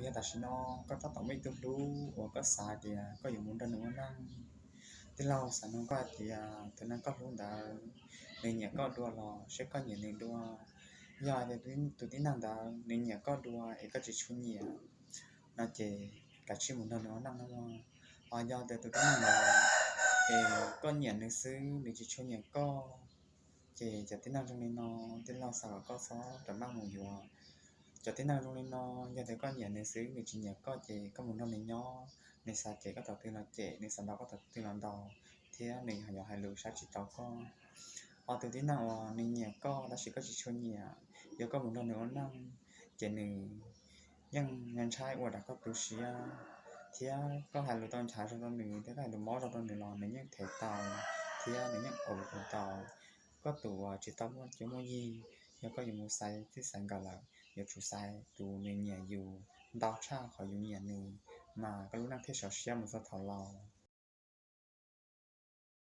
Yog tam sim no koj tab tom muaj ib tug hlub uas koj xav tias koj yuav mus nrog nws ua neej, tij laug xav nug koj hais tias tus neeg koj hlub ntawd, nws nyiam koj dua los seb koj nyiam nws dua. Yog tias tus tib neeg ntawd nws nyiam koj dua es koj tsis tshua nyiam no ces kav tsij mus nrog nws ua neej nawb mog. Ho yog tias tus tib neeg ntawd es koj nyiam nws xwb nws tsis tshua nyiam koj, ces cov tib neeg zoo li no, tij laug xav kom koj txhob rov maj mus yuav. Cov tib neeg zoo li no, yog tias koj nyiam nws xwb nws tsis nyiam koj ces koj mus nrog nws nyob, nws xav cem koj thaum twg los cem, nws xav ntaus koj thaum twg los ntaus, thiab nws yuav hais lus saib tsis taus koj. Ho tus tib neeg uas nws nyiam koj tab sis koj tsis tshua nyiam, yog koj mus nrog nws ua neej, ces nws yeej ntshai ua raws koj tu siab, thiab koj hais lus tau nchav zoo rau nws thiab koj hais lus mob zoo rau nws los nws yeej them tau, thiab nws yeej ua tau. Koj tus uas tsis tau muaj cuab muaj yig, yog koj yuav mus xaiv txij xaiv nkawm lawm yuav tsum xaiv tus nws nyiam yus ntau tshaj qhov yus nyiam nws, mas koj lub neej thiaj sov siab mus txog thaum laus.